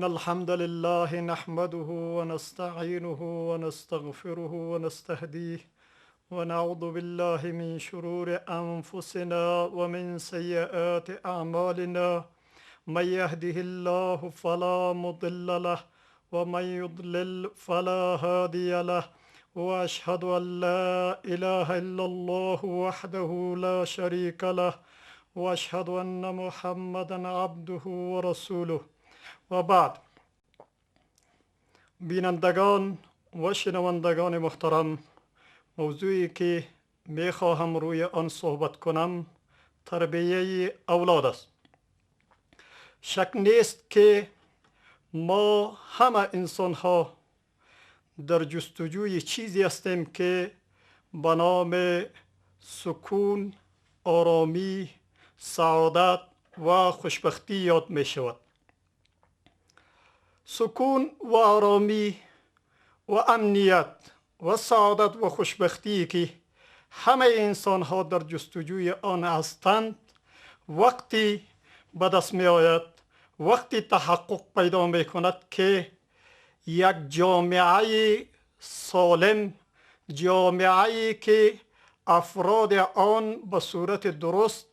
الحمد لله نحمده ونستعينه ونستغفره ونستهديه ونعوذ بالله من شرور أنفسنا ومن سيئات أعمالنا من يهده الله فلا مضل له ومن يضلل فلا هادي له وأشهد أن لا إله إلا الله وحده لا شريك له وأشهد أن محمدا عبده ورسوله و بعد. بینندگان و شنوندگان محترم، موضوعی که میخواهم روی آن صحبت کنم تربیه اولاد است. شک نیست که ما همه انسان ها در جستجوی چیزی هستیم که به نام سکون، آرامی، سعادت و خوشبختی یاد می شود. سکون و آرامی و امنیت و سعادت و خوشبختی که همه انسان ها در جستجوی آن هستند وقتی به دست می آید، وقتی تحقق پیدا می کند که یک جامعه سالم، جامعه‌ای که افراد آن به صورت درست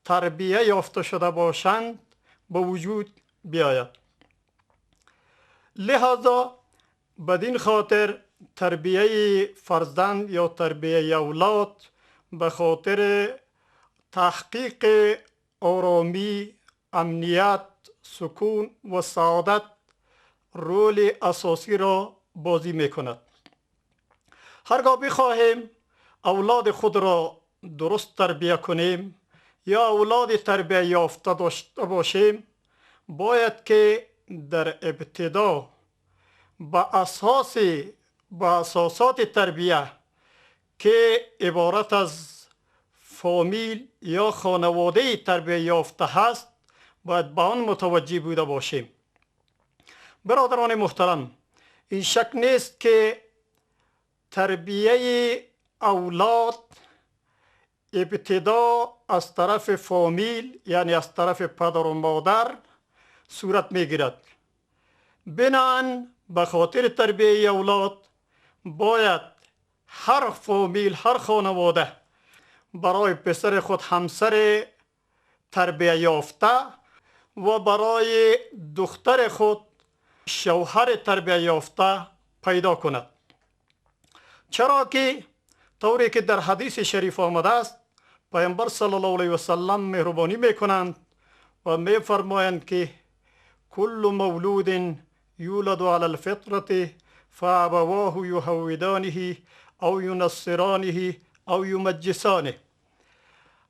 تربیه یافته شده باشند به وجود بیاید. لذا بدین خاطر تربیه فرزند یا تربیه اولاد به خاطر تحقیق آرامی، امنیت، سکون و سعادت رول اساسی را بازی میکند. هرگاه بخواهیم اولاد خود را درست تربیه کنیم یا اولاد تربیه یافته داشته باشیم، باید که در ابتدا به اساسات تربیه که عبارت از فامیل یا خانواده تربیه یافته هست باید به آن متوجه بوده باشیم. برادران محترم، این شک نیست که تربیه اولاد ابتدا از طرف فامیل، یعنی از طرف پدر و مادر صورت میگیرد. بناً به خاطر تربیه اولاد باید هر فامیل، هر خانواده برای پسر خود همسر تربیه یافته و برای دختر خود شوهر تربیه یافته پیدا کند. چرا که طوری که در حدیث شریف آمده است، پیامبر صلی الله علیه و سلم مهربانی میکنند و میفرمایند که کل مولود یولد علی الفطرة فابواه یهودانه او ینصرانه او یمجسانه.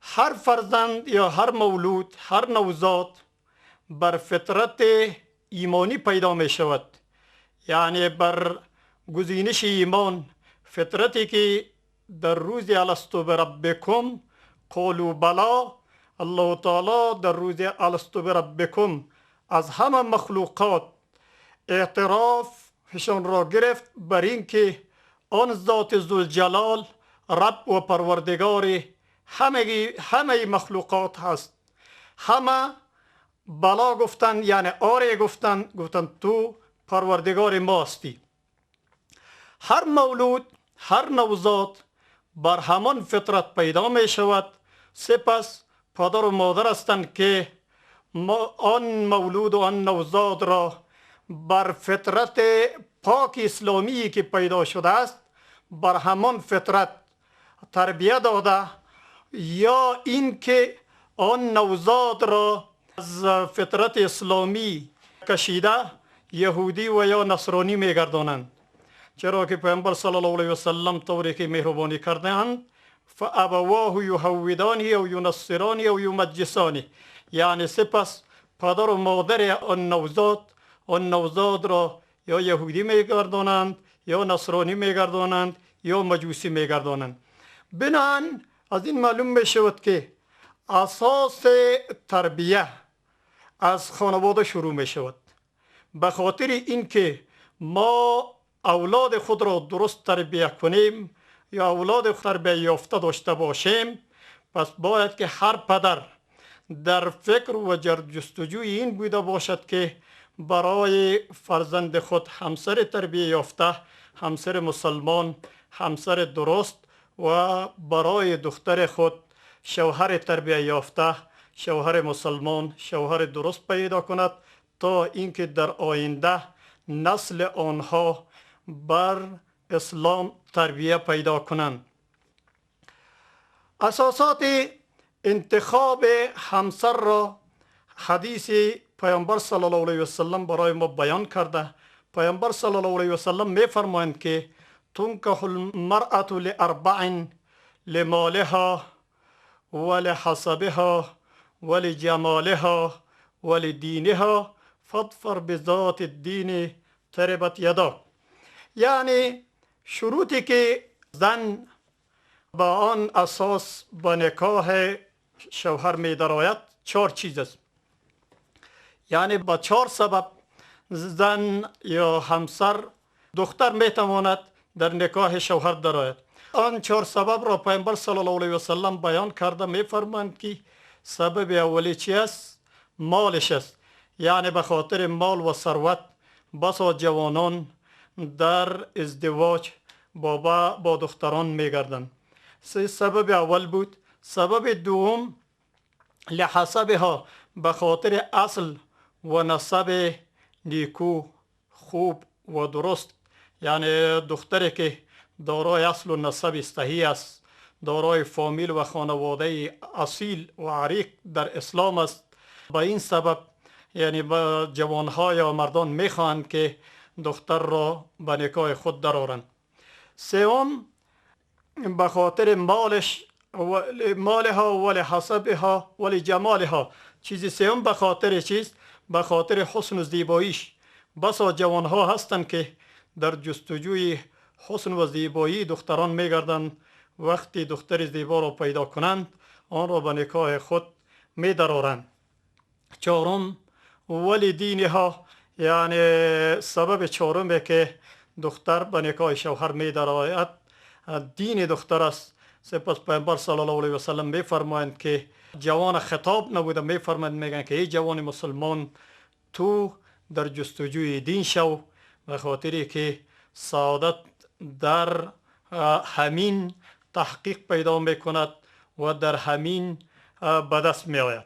هر فرزند یا هر مولود، هر نوزاد بر فطرت ایمانی پیدا می شود، یعنی بر گزینش ایمان، فطرتی که در روز الست بربکم قالوا بلا، الله تعالی در روز الست بربکم از همه مخلوقات اعترافشان را گرفت بر اینکه آن ذات ذوالجلال رب و پروردگار همه مخلوقات هست. همه بلا گفتن، یعنی آره گفتن، گفتن تو پروردگار ما هستی. هر مولود، هر نوزاد بر همان فطرت پیدا می شود. سپس پدر و مادر هستند که آن مولود و آن نوزاد را بر فطرت پاک اسلامی که پیدا شده است بر همان فطرت تربیه داده، یا اینکه آن نوزاد را از فطرت اسلامی کشیده یهودی و یا نصرانی میگردانند. چرا که پیامبر صلی الله علیه و سلم طوری که مهربانی کردند، فابواه یهودانه او ینصرانه او یمجسانه، یعنی سپس پدر و مادر آن نوزاد، آن نوزاد را یا یهودی میگردانند یا نصرانی میگردانند یا مجوسی میگردانند. بناً از این معلوم میشود که اساس تربیه از خانواده شروع می شود. به خاطر اینکه ما اولاد خود را درست تربیه کنیم یا اولاد تربیه یافته داشته باشیم، پس باید که هر پدر در فکر و جستجوی این بوده باشد که برای فرزند خود همسر تربیه یافته، همسر مسلمان، همسر درست و برای دختر خود شوهر تربیه یافته، شوهر مسلمان، شوهر درست پیدا کند تا اینکه در آینده نسل آنها بر اسلام تربیه پیدا کنند. اساسات انتخاب همسر را حدیث پیامبر صلی الله علیه وسلم برای ما بیان کرده. پیامبر صلی الله علیه وسلم می فرمایند که تنکح المرأة لأربع لمالها ولحسبها ولجمالها ولدینها فاظفر بذات الدین تربت یداک. یعنی شروطی که زن با آن اساس به نکاح شوهر می درآید 4 چیز است. یعنی با 4 سبب زن یا همسر دختر می تواند در نکاح شوهر درآید. آن 4 سبب را پیامبر صلی الله علیه وسلم بیان کرده می فرمایند که سبب اولی چی است؟ مالش است. یعنی به خاطر مال و ثروت بسا جوانان در ازدواج با دختران می گردند. سبب اول بود. سبب دوم لحسبها، به خاطر اصل و نسب نیکو، خوب و درست. یعنی دختری که دارای اصل و نسب صحیح است، دارای فامیل و خانواده اصیل و عریق در اسلام است، به این سبب یعنی با جوانها یا مردان میخواهند که دختر را به نکاح خود درآورند. سوم به خاطر مالش، مالها ولحسبها ولجمالها. چیز سوم به خاطر چیست؟ به خاطر حسن و زیباییش. بسا جوانها هستند که در جستجوی حسن و زیبایی دختران میگردند. وقتی دختر زیبا را پیدا کنند آن را به نکاح خود میدرارند. چهارم ولی دینها، یعنی سبب چهارم که دختر به نکاح شوهر میدراید دین دختر است. سپس پیامبر صلی الله علیه وسلم میفرمایند که جوان خطاب نبوده، میفرمایند میگن که ای جوان مسلمان، تو در جستجوی دین شو، به خاطری که سعادت در همین تحقیق پیدا میکند و در همین به دست می آید.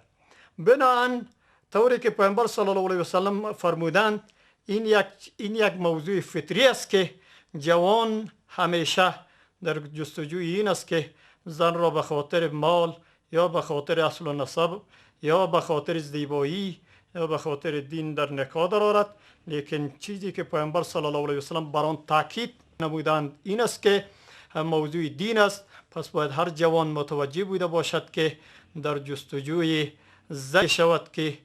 بنابراین طوری که پیامبر صلی الله علیه وسلم فرمودند این یک موضوع فطری است که جوان همیشه در جستجوی این است که زن را به خاطر مال یا به خاطر اصل و نسب یا به خاطر زیبایی یا به خاطر دین در نکاح درآورد. لیکن چیزی که پیامبر صلی الله علیه وسلم بر آن تاکید نمودند این است که موضوع دین است. پس باید هر جوان متوجه بوده باشد که در جستجوی زن شود که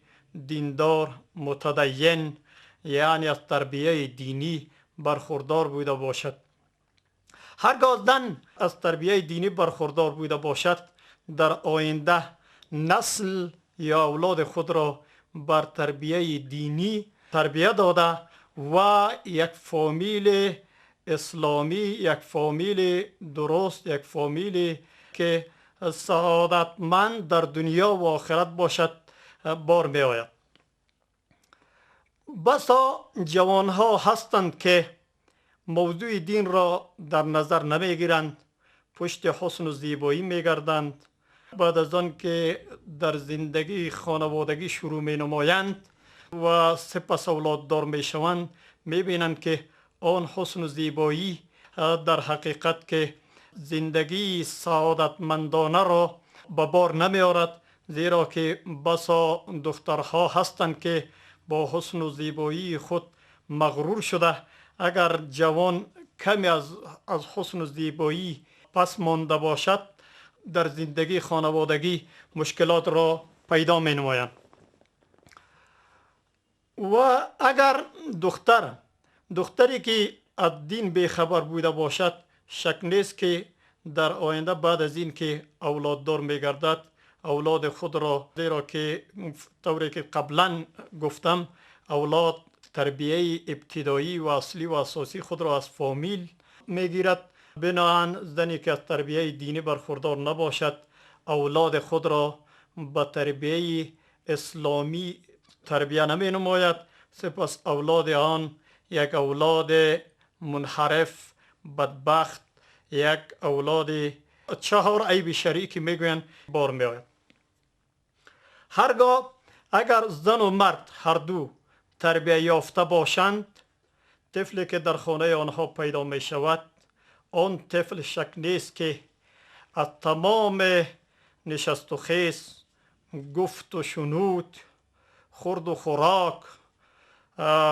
دیندار، متدین، یعنی از تربیه دینی برخوردار بوده باشد. هرگاه زن از تربیه دینی برخوردار بوده باشد، در آینده نسل یا اولاد خود را بر تربیه دینی تربیه داده و یک فامیل اسلامی، یک فامیل درست، یک فامیل که سعادتمند در دنیا و آخرت باشد بار می آید. بسا جوانها هستند که موضوع دین را در نظر نمی گیرند، پشت حسن و زیبایی می گردند. بعد از آن که در زندگی خانوادگی شروع می نمایند و سپس اولاد دار می شوند، می بینند که آن حسن و زیبایی در حقیقت که زندگی سعادتمندانه را به بار نمی آرد، زیرا که بسا دخترها هستند که با حسن و زیبایی خود مغرور شده. اگر جوان کمی از حسن و زیبایی پس مانده باشد، در زندگی خانوادگی مشکلات را پیدا می نمایند. و اگر دختری که از دین بیخبر بوده باشد، شک نیست که در آینده بعد از این که اولاددار می گردد، اولاد خود را، زیرا که طوری که قبلا گفتم، اولاد تربیه ابتدایی و اصلی و اساسی خود را از فامیل میگیرد. بنابراین زنی که از تربیه دینی برخوردار نباشد، اولاد خود را به تربیه اسلامی تربیه نمی نماید. سپس اولاد آن یک اولاد منحرف، بدبخت، یک اولاد چهار عیب شرعی که میگویند بار میآید. هرگاه اگر زن و مرد هر دو تربیه یافته باشند، طفلی که در خانه آنها پیدا می شود، آن طفل شک نیست که از تمام نشست و خیز، گفت و شنود، خورد و خوراک،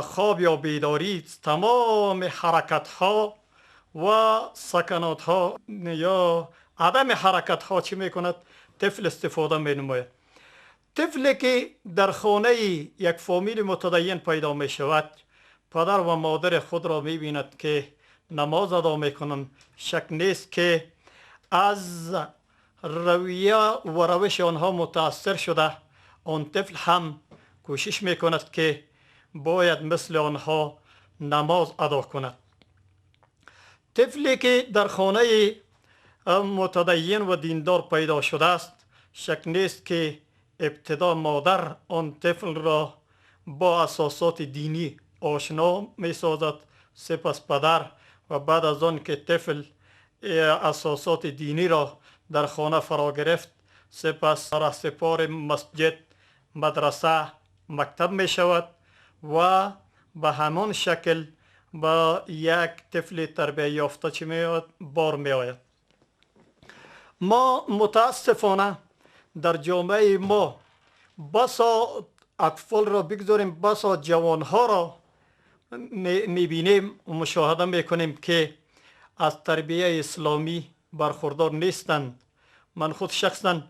خواب یا بیداری، تمام حرکت ها و سکنات ها یا عدم حرکت ها چی می کند؟ طفل استفاده می نماید. طفلی که در خانه یک فامیل متدین پیدا می شود، پدر و مادر خود را می بیند که نماز ادا می کنند، شک نیست که از رویه و روش آنها متاثر شده، آن طفل هم کوشش می کند که باید مثل آنها نماز ادا کند. طفلی که در خانه متدین و دیندار پیدا شده است، شک نیست که ابتدا مادر آن طفل را با اساسات دینی آشنا می سازد، سپس پدر، و بعد از آن که طفل اساسات دینی را در خانه فرا گرفت، سپس رهسپار مسجد، مدرسه، مکتب می شود و به همان شکل با یک طفل تربیه یافته چی می آید؟ بار می آید. ما متاسفانه در جامعه ما بسا اطفال را بگذاریم، بسا جوانها را میبینیم و مشاهده میکنیم که از تربیه اسلامی برخوردار نیستند. من خود شخصا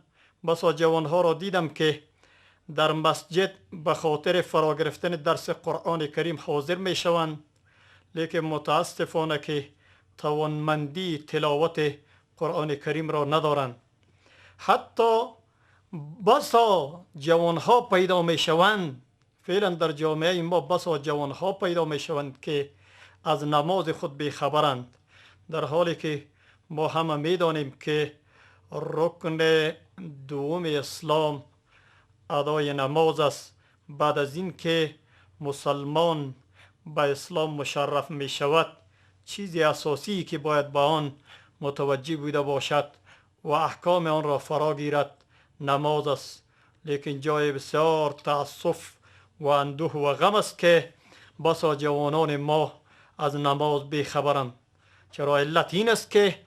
بسا جوانها را دیدم که در مسجد به خاطر فرا گرفتن درس قرآن کریم حاضر میشوند، لیکن متاسفانه که توانمندی تلاوت قرآن کریم را ندارند. حتی بسا جوانها پیدا میشوند، فعلا در جامعه ما بسا جوانها پیدا میشوند که از نماز خود بیخبرند، در حالی که ما همه میدانیم که رکن دوم اسلام ادای نماز است. بعد از این که مسلمان به اسلام مشرف می شود، چیزی اساسی که باید به آن متوجه بوده باشد و احکام آن را فرا گیرد نماز است. لیکن جای بسیار تأسف و اندوه و غم است که بسا جوانان ما از نماز بیخبرند. چرا؟ علت این است که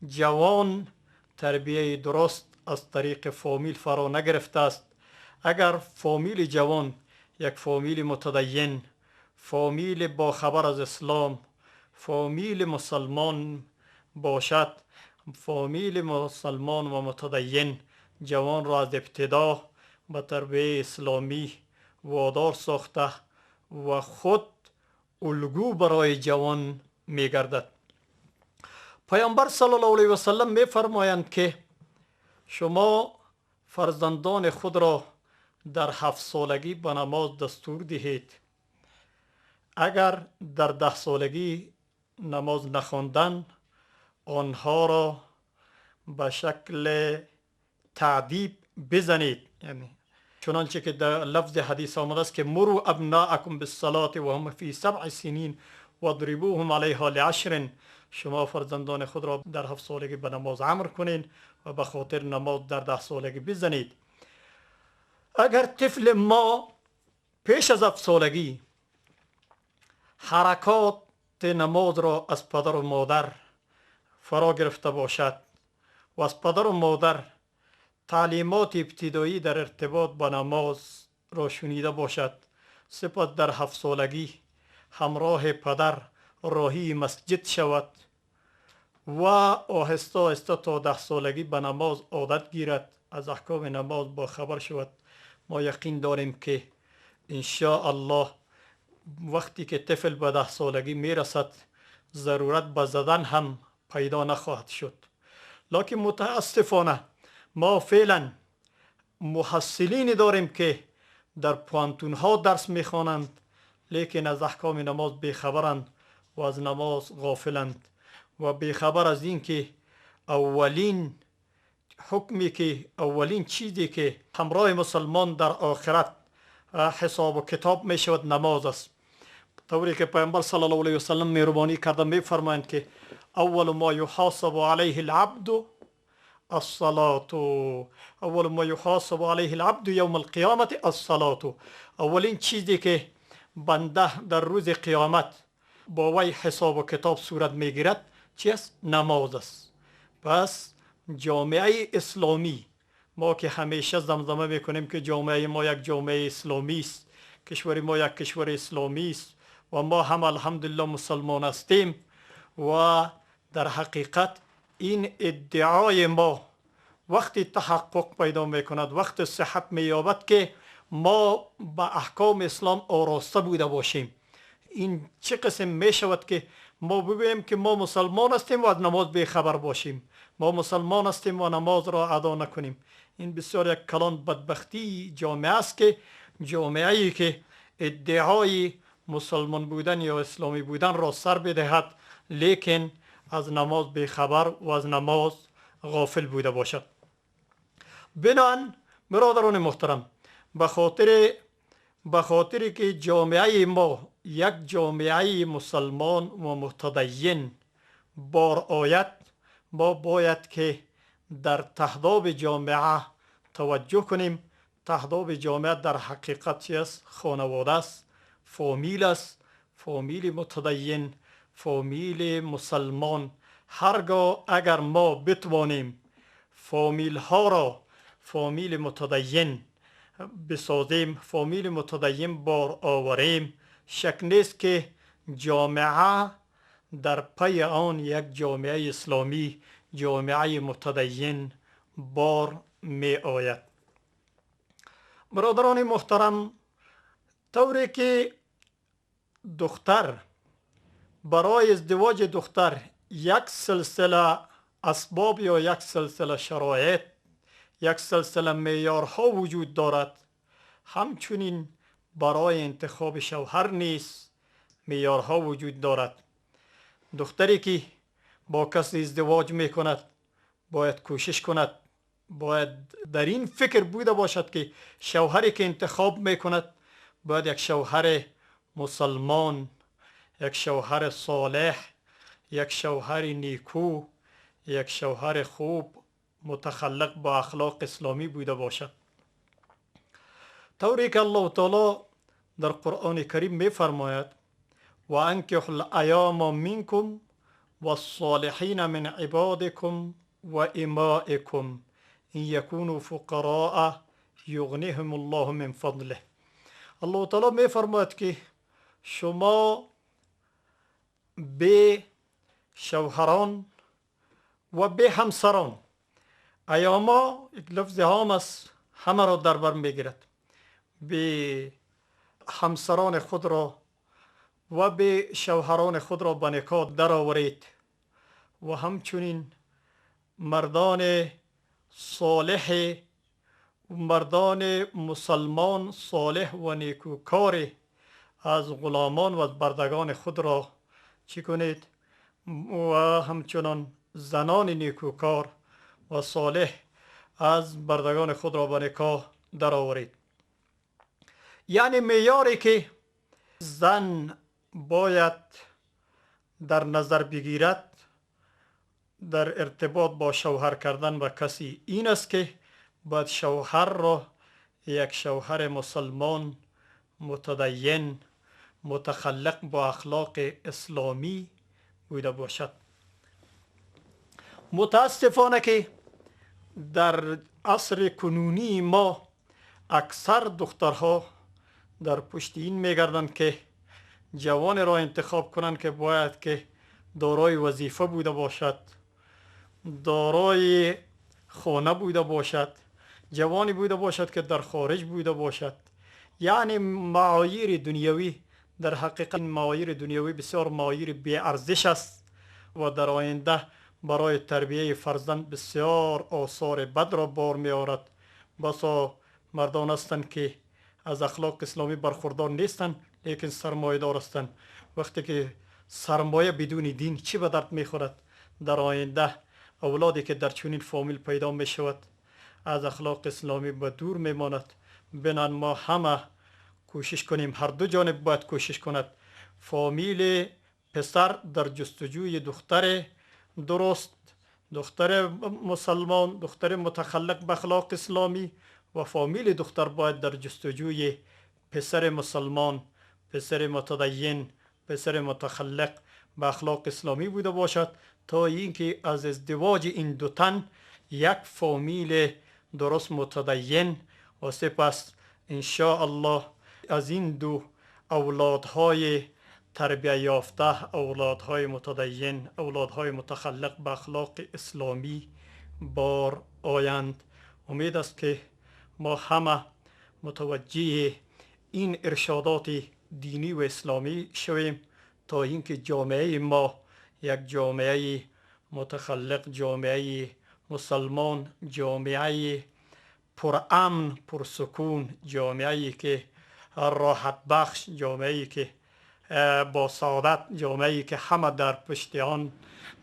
جوان تربیه درست از طریق فامیل فرا نگرفته است. اگر فامیل جوان یک فامیل متدین، فامیل با خبر از اسلام، فامیل مسلمان باشد، فامیل مسلمان و متدین جوان را از ابتدا به تربیه اسلامی وادار ساخته و خود الگو برای جوان میگردد. پیامبر صلی الله علیه و سلم میفرمایند که شما فرزندان خود را در 7 سالگی به نماز دستور دهید. اگر در 10 سالگی نماز نخواندن، آنها را به شکل تعذیب بزنید. یعنی چنانچه که در لفظ حدیث آمده است که مروا ابناءکم بالصلاة و هم فی 7 سنین واضربوهم علیها ل10. شما فرزندان خود را در 7 سالگی به نماز امر کنین و به خاطر نماز در 10 سالگی بزنید. اگر طفل ما پیش از 7 سالگی حرکات نماز را از پدر و مادر فرا گرفته باشد و از پدر و مادر تعلیمات ابتدایی در ارتباط با نماز را شنیده باشد، سپس در 7 سالگی همراه پدر راهی مسجد شود و آهسته آهسته تا 10 سالگی به نماز عادت گیرد، از احکام نماز با خبر شود، ما یقین داریم که انشاءالله وقتی که طفل به 10 سالگی میرسد ضرورت به زدن هم پیدا نخواهد شد. لکن متاسفانه ما فعلا محصلینی داریم که در پوهنتون ها درس میخوانند، لیکن از احکام نماز بیخبرند و از نماز غافلند و بیخبر از این که اولین حکمی که اولین چیزی که همراه مسلمان در آخرت حساب و کتاب می شود نماز است. طوری که پیامبر صلی الله علیه وسلم مهربانی کرده می فرمایند که اول ما یحاسب علیه العبد الصلاة، اول ما یحاسب علیه العبد یوم القیامت الصلاة. اولین چیزی که بنده در روز قیامت با وی حساب و کتاب صورت میگیرد چی است؟ نماز است. پس جامعه اسلامی ما که همیشه زمزمه میکنیم که جامعه ما یک جامعه اسلامی است، کشور ما یک کشور اسلامی است و ما هم الحمدلله مسلمان هستیم، و در حقیقت این ادعای ما وقتی تحقق پیدا میکند، وقت صحت مییابد که ما به احکام اسلام آراسته بوده باشیم. این چه قسم میشود که ما بگوییم که ما مسلمان هستیم و از نماز بیخبر باشیم، ما مسلمان هستیم و نماز را ادا نکنیم؟ این بسیار یک کلان بدبختی جامعه است که جامعه ای که ادعای مسلمان بودن یا اسلامی بودن را سر بدهد لیکن از نماز بیخبر و از نماز غافل بوده باشد. بنابراین برادران محترم، به خاطر که جامعه ما یک جامعه مسلمان و متدین بار آید، ما باید که در تهداب جامعه توجه کنیم. تهداب جامعه در حقیقت چی است؟ خانواده است، فامیل است، فامیل متدین، فامیل مسلمان. هرگاه اگر ما بتوانیم فامیل ها را فامیل متدین بسازیم، فامیل متدین بار آوریم، شک نیست که جامعه در پی آن یک جامعه اسلامی، جامعه متدین بار می آید. برادران محترم، طوری که دختر برای ازدواج دختر یک سلسله اسباب یا یک سلسله شرایط، یک سلسله معیارها وجود دارد، همچنین برای انتخاب شوهر نیز معیارها وجود دارد. دختری که با کسی ازدواج میکند باید کوشش کند، باید در این فکر بوده باشد که شوهری که انتخاب میکند باید یک شوهر مسلمان، یک شوهر صالح، یک شوهر نیکو، یک شوهر خوب، متخلق با اخلاق اسلامی بوده باشد. طوری که الله تعالی در قرآن کریم میفرماید و انکحوا الایام منکم والصالحین من عبادکم و امائکم ان یکونوا فقراء یغنیهم الله من فضله. الله تعالی میفرماید که شما به شوهران و به همسران، ایاما یک لفظ عام است، همه را در بر میگیرد، به همسران خود را و به شوهران خود را به نکاح درآورید و همچنین مردان صالح، مردان مسلمان صالح و نیکوکار از غلامان و از بردگان خود را چی کنید، و همچنان زنان نیکوکار و صالح از بردگان خود را به نکاح درآورید. یعنی معیاری که زن باید در نظر بگیرد در ارتباط با شوهر کردن با کسی این است که باید شوهر را یک شوهر مسلمان متدین متخلق با اخلاق اسلامی بوده باشد. متاسفانه که در عصر کنونی ما اکثر دخترها در پشت این میگردند که جوان را انتخاب کنند که باید که دارای وظیفه بوده باشد، دارای خانه بوده باشد، جوانی بوده باشد که در خارج بوده باشد. یعنی معاییر دنیوی، در حقیقت معاییر دنیوی بسیار معاییر بی ارزش است و در آینده برای تربیه فرزند بسیار آثار بد را بار می آورد. بسا مردان هستند که از اخلاق اسلامی برخوردار نیستند لیکن سرمایه دار هستند. وقتی که سرمایه بدون دین چی به درد میخورد؟ در آینده اولادی که در چنین فامیل پیدا می شود از اخلاق اسلامی به دور می ماند. بنان ما همه کوشش کنیم، هر دو جانب باید کوشش کند. فامیل پسر در جستجوی دختر درست، دختر مسلمان، دختر متخلق به اخلاق اسلامی، و فامیل دختر باید در جستجوی پسر مسلمان، پسر متدین، پسر متخلق به اخلاق اسلامی بوده باشد تا اینکه از ازدواج این دو تن یک فامیل درست متدین و سپس ان شاء الله از این دو اولادهای تربیه یافته، اولادهای متدین، اولادهای متخلق به اخلاق اسلامی بار آیند. امید است که ما همه متوجه این ارشادات دینی و اسلامی شویم تا اینکه جامعه ما یک جامعه متخلق، جامعه مسلمان، جامعه پرامن، پرسکون، جامعه که راحت بخش، جامعه که با سعادت، جامعه که همه در پشت آن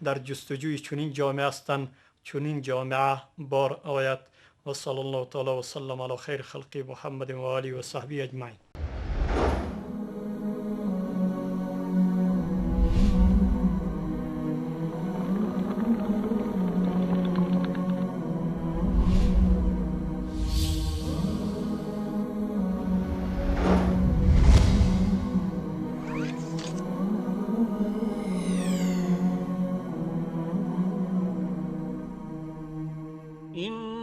در جستجوی چنین جامعه هستند، چنین جامعه بار آید. و صلی الله تعالی و سلم علی خیر خلقی محمد و آله و صحبه اجمعین. إن